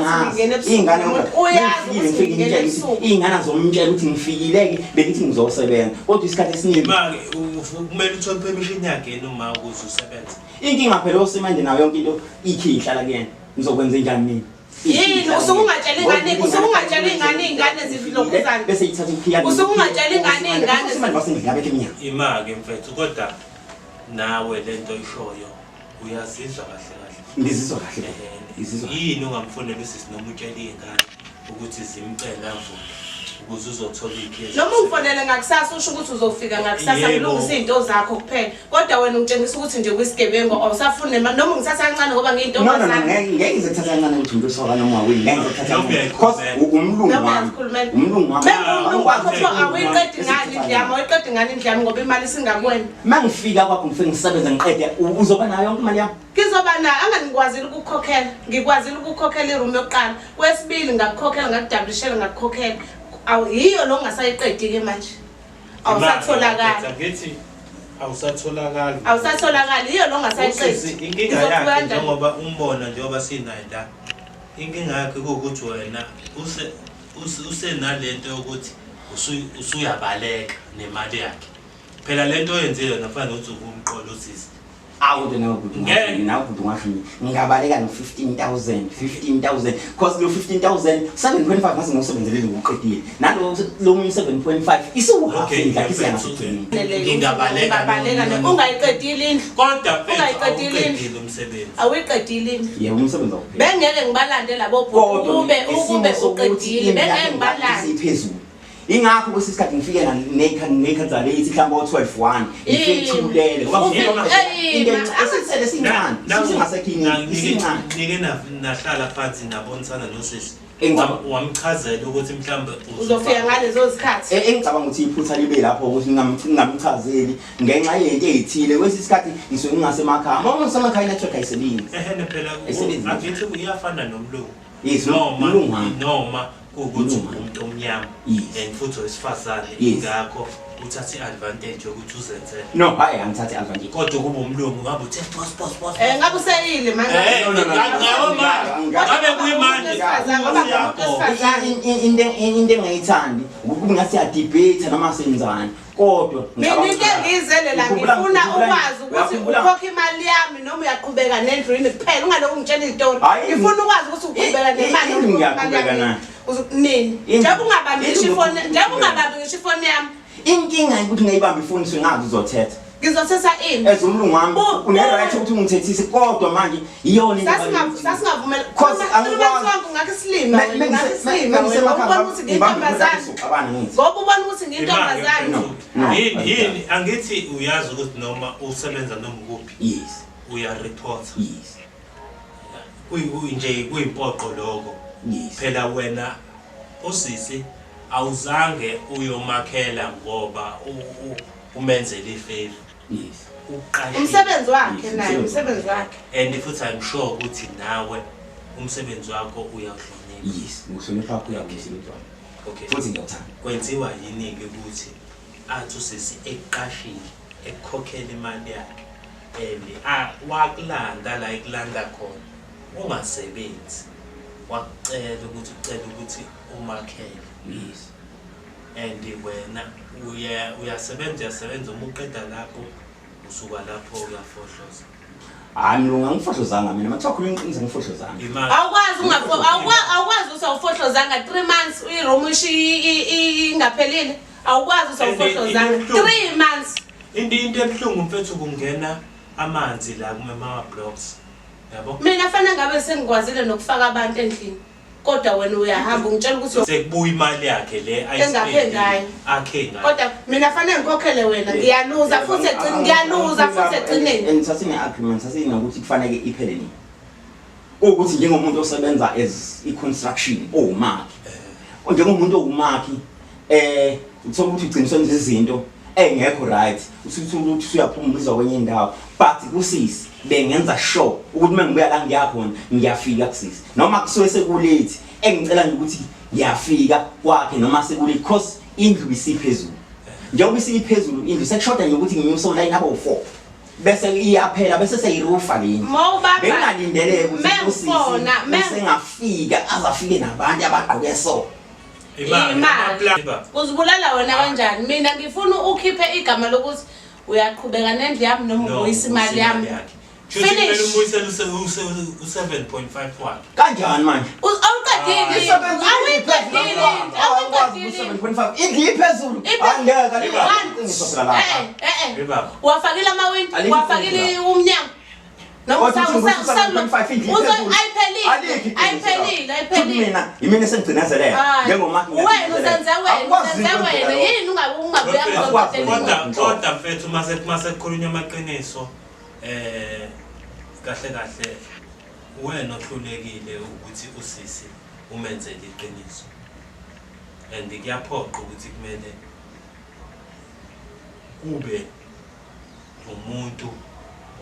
ukuthi Angazi. ngingena ebusuku. Iy'ngane Umuntu uyazi ngifike ukuthi ngifike ngingena ngitshele ukuthi ebusuku. iy'ngane azomtshela ukuthi ngifikile-ke bengithi ngizosebenza kodwa isikhathi esiningi Imake kumele uthole permission yakhe yena uma ukuze usebenze. Inkinga phela osimanje nayo yonke into ikhiye ihlala kuyena. Ngizokwenza njani mina? Yini usuke ungatshela ingane, usuke ungatshela ingane iy'ngane zilokhuzana. Bese ithatha ikhiya. Usuke ungatshela ingane iy'ngane Osimanje basendlini abekho emnyango. Imake mfethu kodwa nawe lento oyishoyo uyazizwa kahle kahle. Ngizizwa kahle. Ngizizwa. Yini ungamfonela usisi noma utshele iy'ngane ukuthi zimcele avule ukuze uzothola ikhiye. Noma ungifonele ngakusasa usho ukuthi uzofika ngakusasa Yebo. ngilungise iy'nto zakho kuphela. Kodwa wena ungitshengisa ukuthi nje uyisigebengu awusafuni nemali noma ungithatha kancane ngoba No no no ngiyintombazane. ngeke ngeke ngize kuthatha kancane ukuthi umuntu osoka noma wini ngeke ngize kuthatha Noma kancane. Because uyayikhulumela. umlungu Noma wami. uyazikhulumela. Umlungu wami. Bengumlungu wakho Angikwazi kuthiwa awuyiqedi ngani indlu yami, awuyiqedi ngani indlu yami ngoba imali isingakuwena. Mangifika kwakho ngifike ngisebenze ngiqede uzoba nayo yonke imali yami. Ngizoba nayo angani ngikwazile ukukhokhela. Ngikwazile ukukhokhela iroom yokuqala. Kwesibili ngakukhokhela ngakudabulishela ngakukhokhela. Awu yiyo lo ongasayiqedi ke manje. Awusatholakali. Angithi awusatholakali. Awusatholakali yiyo lo ongasayiqedi. Usisi inkinga yakhe njengoba umbona njengoba sinaye la. Inkinga yakhe kuwukuthi wena use usenalento yokuthi usuyabaleka nemali yakhe. Phela lento oyenzile wena fanele ukuthi umqolo usisi. Awu kodwa nawe bhuti Ngeke. nawe bhuti ungasho nje ngingabaleka no-15000 15000 cause lo 15000 7.5 ngase ngiwusebenzelele ngiwuqedile nalo lo munye 7.5 isiwuhafu Okay, indlu mfethu. isengasigcinile Ngingabaleka Ungabaleka ungayiqedile indlu. Kodwa mfethu Ungayiqedile indlu. awuqedile umsebenzi. Awuyiqedile indlu. Yebo umsebenzi awupheli. Bengeke ngibalande labo bhuti Kodwa ukube isimo ukube sokuthi uqedile indlu bengeke yakhe ngibalande. isiphezulu. Ingakho kwesinye isikhathi ngifike ney'khanzaleyithi mhlawumbe o-12 1 ngifike ngithulele ngoba ngifike into esisele sincane singasekho iningi isincane. Nike nahlala phansi nabonisana nosisi. Engicabanga Wamchazela ukuthi mhlawumbe Uzofika ngalezo zikhathi. Engicabanga ukuthi iphutha libe lapho ukuthi ngingamchazeli ngenxa yento eyithile kwesinye isikhathi ngisuke ngingasemakhaya. Uma ungasemakhaya i-network ayisebenzi. Ehene phela Ayisebenzi. angithi iyafana nomlungu. Yes, Noma umlungu wami. noma kuwukuthi Umlungu wami. umuntu omnyama and futhi owesifazane ingakho uthathe i-advantage yokuthi uzenzele. No, hayi angithathi advantage. Kodwa kuba umlungu ngabe uthe boss boss boss. Ngabe useyile manje. Eh, No, no, no, no. ngabe manje, ngabe kuyimanje. Ngoba ngumuntu wesifazane. Into engingayithandi ukuba ngathi siyadebate noma senzani kodwa Mina into engiyizele la ngifuna ukwazi ukuthi ukhokha imali yami noma uyaqhubeka nendlu yini kuphela ungalokhu ungitshela izitori. Hhayi, Ngifuna ukwazi ukuthi uqhubeka nemali indlu noma ukhokha imali ngiyaqhubeka yami. nayo. Nini? Indlu- Njengoba ungabambi ngisho indlu ifoni, njengoba ngiyaqhubeka. ungabambi ngisho ifoni yami. Inkinga ukuthi ngayibamba ifoni singazi uzothetha. Ngizothetha ini? As umlungu wami une-right ukuthi ungithethise kodwa manje iyona into ebalulekile. Sasingavumela. Cause angikwazi. Ngakho isilima wena, ngakho isilima wena. Ubona ukuthi ngiyintombazane. Soxabana ngithi. Ngoba ubona ukuthi ngiyintombazane. No, no. Yini yini angithi uyazi ukuthi noma usebenza noma ukuphi uya-report. Nje kuyimpoqo lokho. Phela wena usisi awuzange uyomakhela ngoba umenzele ifavor. Uqashile. Umsebenzi wakhe Yes, naye, umsebenzi. umsebenzi wakhe. And futhi I'm sure ukuthi nawe umsebenzi wakho uyawuhlonipha. Yes, ngihlonipha kakhulu umsebenzi wami. Okay. Futhi ngiyawuthanda. Kwenziwa yini-ke ukuthi athi usisi ekuqashile, ekukhokhela imali yakhe and wakulanda la ekulanda khona ungasebenzi, wakucela ukuthi ucela ukuthi umakhele. And wena uyasebenza uyasebenza uma uqeda lapho usuka lapho uyafohloza. Hayi mlungu angifohlozanga mina, mathiwa khuluma iqiniso angifohlozanga. Imali. Awukwazi ungafo awukwazi ukuthi awufohlozanga 3 months uyiroom ingaphelile. Awukwazi ukuthi awufohlozanga 3 months. Into ebuhlungu mfethu kungena amanzi la kuma blocks. Yabo? Mina fanele ngabe sengikwazile nokufaka abantu endlini. Kodwa wena uyahamba ungitshela ukuthi sekubuya imali yakhe le Engakhe ngayo. akhe ngayo. Kodwa mina fanele ngikhokhele wena, ngiyaluza futhi egcineni, ngiyaluza futhi egcineni. And sasine-agreement, sasinokuthi kufanele iphele nini. Kuwukuthi njengomuntu osebenza as i-construction owumakhi. Njengomuntu owumakhi uthola ukuthi ugcina usenza izinto engekho right, usuthola ukuthi usuyaphuma ubizwa kwenye indawo. But kusisi bengenza sure ukuthi uma ngibuya la ngiya khona ngiyafika kusisi. Noma kusuke sekulate engicela nje ukuthi ngiyafika kwakhe noma sekulate because indlu isiphezulu. Njengoba isiphezulu indlu sekushoda nje ukuthi nginyuse ulayini abo 4. Bese iyaphela bese seyirufa leni. Mawubamba Bengingalindeleke ukuthi usisi Mengifona, usengafika azafike nabantu abagqoke so. Imali, Imali. amaplan- Uzibulala wena kanjani? Mina ngifuna ukhiphe igama lokuthi uyaqhubeka nendlu yami noma No, ubuyisa imali yami. yakhe. Shuthi kumele Finish. umbuyisele u-7.5 wakhe. Kanjani manje? Awuqedile. Awuyiqedile. Awuyiqedile. 7.5 indlu iphezulu. Angeke alikho iqiniso phela lapha. Eh eh. Yebaba. Wafakile amawindi, Alikho wafakile iqiniso umnyango. Noma Kodwa uthi ngibuyisa 7.5 indlu iphezulu. Ayiphelile. Alikho iqiniso Ayiphelile, lapha. ayiphelile. Mina yimina esengigcinazelele Hayi. njengoma Wena uzenze wena, uzenze wena. Yini ungabe ungabuya Akwazi kuzoqedela ukwenza. Kodwa mfethu mase kukhulunywa amaqiniso kahle kahle wena ohlulekile ukuthi usisi umenzele iqiniso. And kuyaphoqa ukuthi kumele kube umuntu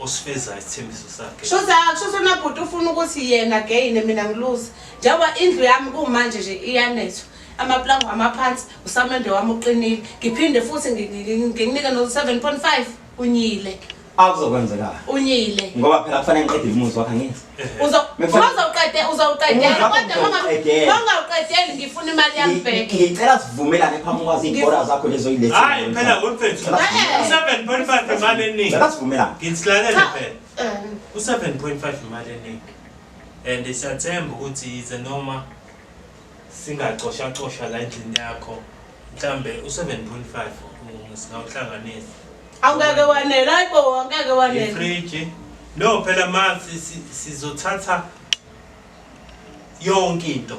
osifezayo isithembiso sakhe. Shuthi akusho unabhuti ufuna ukuthi yena gain mina ngiluze. Njengoba indlu yami kumanje nje iyanethwa. Amaplango amaphansi, usamende wami uqinile. Ngiphinde futhi nginike no 7.5 unyile. Akuzokwenzeka. Unyile. Ngoba phela kufanele ngiqede umuzi wakhe angithi. Uzawuqede uzawuqedela Umuzi wakho kodwa ngizowuqedela. mangawuqedeli ngifuna imali yami back. Ngicela sivumelane phambi kwazi iy'bhora zakho lezo oyilethe. Hayi phela mfethu u-7.5 imali eningi. Ngicela sivumelane. Ngisilalele Cha. phela. U-7.5 imali eningi. And siyathemba ukuthi yize noma singacoshacosha la endlini yakho mhlambe u-7.5 singawuhlanganisa. Awungeke wanele, hayibo angeke wanele. Ifriji. No phela ma sizothatha yonke into.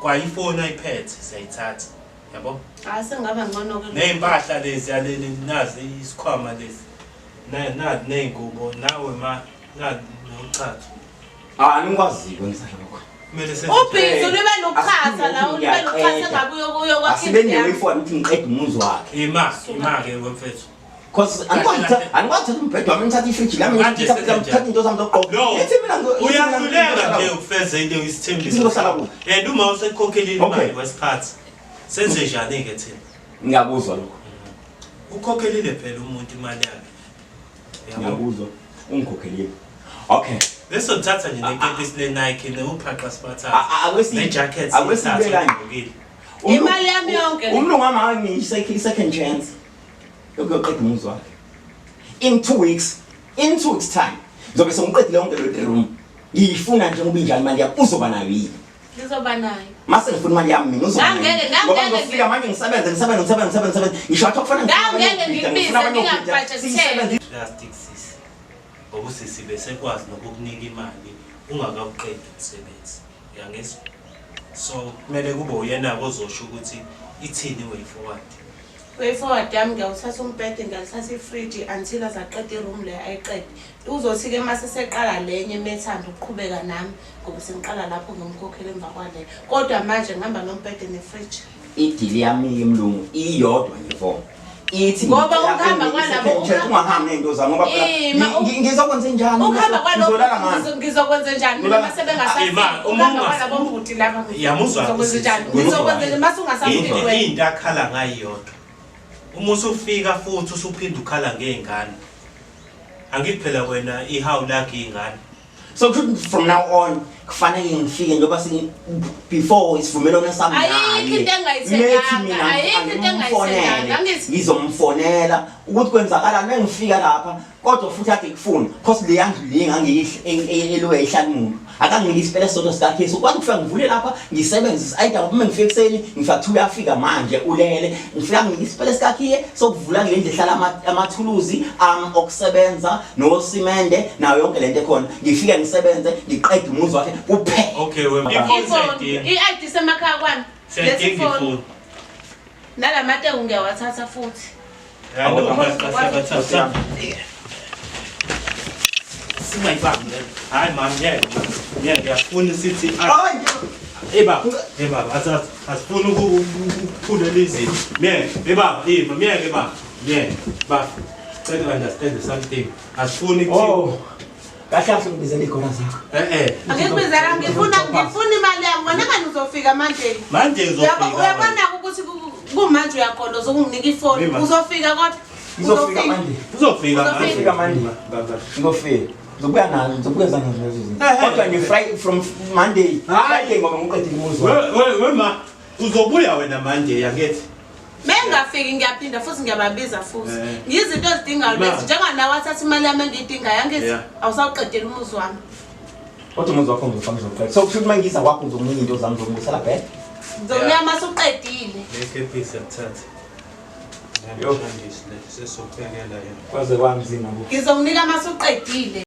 Kwa ifoni ayiphethe siyayithatha. Yabo? Hayi sengaba ngcono ke. Ney'mpahla lezi yaleli nazi isikhwama lesi. Na ney'ngubo nawe ma na nochatho. Ah angikwazi ukwenza lokho. Kumele senze Ubhizi ulibe nokuchatha la, ulibe nokuchatha engabe uyokwakha Asibe indlu yami. ne-way forward ukuthi ngiqede umuzi wakhe. Ima, ima-ke wemfethu. Cause angikwazi ukuthatha umbhedo wami ngithathe ifriji lami Manje ngithathe senze ngithathe into zami zokugqoka. No. Ngithi mina Uyahluleka nje ukufeza into isithembiso. Ngizohlala kuphi? And uma usekhokhelile Okay. imali wesiphathi, senze njani-ke thina? Ngiyakuzwa lokho. Ukhokhelile phela umuntu imali yakhe. Yabo. Ngiyakuzwa. Ungikhokhelile. Okay. Bese uthatha nje nekepisi le-Nike newuphaqa sibathathe. Akwesi Ne-jacket akwesibe siyithathe kanje. uyigqokile. Imali yami yonke le. Umlungu wami anginike second chance. Yokuyoqeda umuzi wakhe. In 2 weeks, in 2 weeks time, ngizobe sengiqedile yonke le room. Ngiyifuna nje ngoba injani imali yami uzoba nayo yini? Ngizoba nayo. Mase ngifuna imali yami mina uzoba nayo. Ngoba ngizofika manje ngisebenze ngisebenze ngisebenze ngisebenze ngisho wathi kufanele Ngangeke ngikubize ngingakubudgetele. Plastic sisi. Ngoba usisi besekwazi nokukunika imali ungakawuqedi umsebenzi. Uyangizwa? So kumele kube uyena-ke ozosho ukuthi ithini i-way forward. Way forward yami ngiyawuthatha umbhede ngiyalithatha ifriji until azaqeda iroom le ayiqede. Uzothi-ke mase seqala lenye methanda ukuqhubeka nami ngoba sengiqala lapho ngimkhokhela emva kwale. Kodwa manje ngihamba nombhede nefriji. Idili yami yemlungu iyodwa nje vo. Ithi Ngoba ngicela ukuhamba unginike kwalabo, i-second chance, ungahambi ney'nto zami ngoba phela Ima, ngizokwenza njani? Ukuhamba Ngizolala kwalokho ngani? ngizokwenza njani mina Ngizolala- mase bengasafiki? Ima, uma Ukuhamba ungas- kwalabo bhuti laba Yamuzwa ngizokwenza njani? Ngizwa. Ngizokwenza njani mase ungasafiki Into wena? into akhala ngayo iyodwa. Uma usufika futhi usuphinda ukhala ngey'ngane. Angithi phela wena ihawu lakho iy'ngane. So kusho ukuthi from now on kufanele ngifike njengoba before isivumelwano sami Ayikho into engayithenganga, Methi mina ayikho into angimfonele, engayithenganga, angithi- ngizomfonela ukuthi kwenzakalani mengifika lapha kodwa futhi ade kufuna cause le yandlu le ngangiyihle eluwe ihlala umuntu akanginike isipele sodwa sikakhesi ukwazi ukufika ngivule lapha ngisebenzise ayida ngoba uma ngifika ekuseni ngifika kuthiwa uyafika manje ulele ngifika nginike isipele sikakhiye sokuvula ngile ndlu ehlala amathuluzi ami okusebenza nosimende nayo yonke lento ekhona ngifike ngisebenze ngiqede umuzi wakhe kuphela. Okay wena. Ifoni Ifoni, siyayidinga. i-ID semakhaya kwami. Siyayidinga Lesi phone. ifoni. Nalamateki ngiyawathatha futhi. Hayi no, siyabathatha. Singayibambi le. Hayi mama ngeke. Ngeke ngiyafuna sithi Hayi Eh baba, eh baba, asifuni ukuphulela izinto. Myeke, eh baba, ima, myeke baba. Myeke, baba. Cela understand something. Asifuni kuthi Oh. Kahle kahle ngibizela igora zakho. eh eh. Angikubizela ngifuna imali yami. Wena ngani uzofika manje? Manje ngizofika. Uyabona ukuthi kumanje uyagoloza ukunginika ifoni. Mima. Uzofika kodwa. Ngizofika manje. Uzofika manje. Uzofika manje. Baba. Ngizofika. Ngizobuya nazo, ngizobuya zanazo lezo zinto. Eh, eh. Kodwa nje Friday from Monday, Hayi. Friday ngoba ngiqedile umuzi We wami. we we ma uzobuya wena manje yangithi. Mengingafiki ngiyaphinda futhi ngiyababiza futhi. Eh. Ngizinto ezidingayo Ma. lezi njenganawe athatha imali yami engiyidingayo angithi Yeah. awusawuqedela umuzi wami. Kodwa umuzi wakho ngizofaka ngizoqeda. So kusho ukuthi uma ngiza kwakho ngizokunika into zami zokubuyisela back. Ngizokunika uma usuqedile. Lekepisi akuthathe. Yo. Sesokubekela yena. Kwaze kwanzima ku. Ngizokunika uma usuqedile.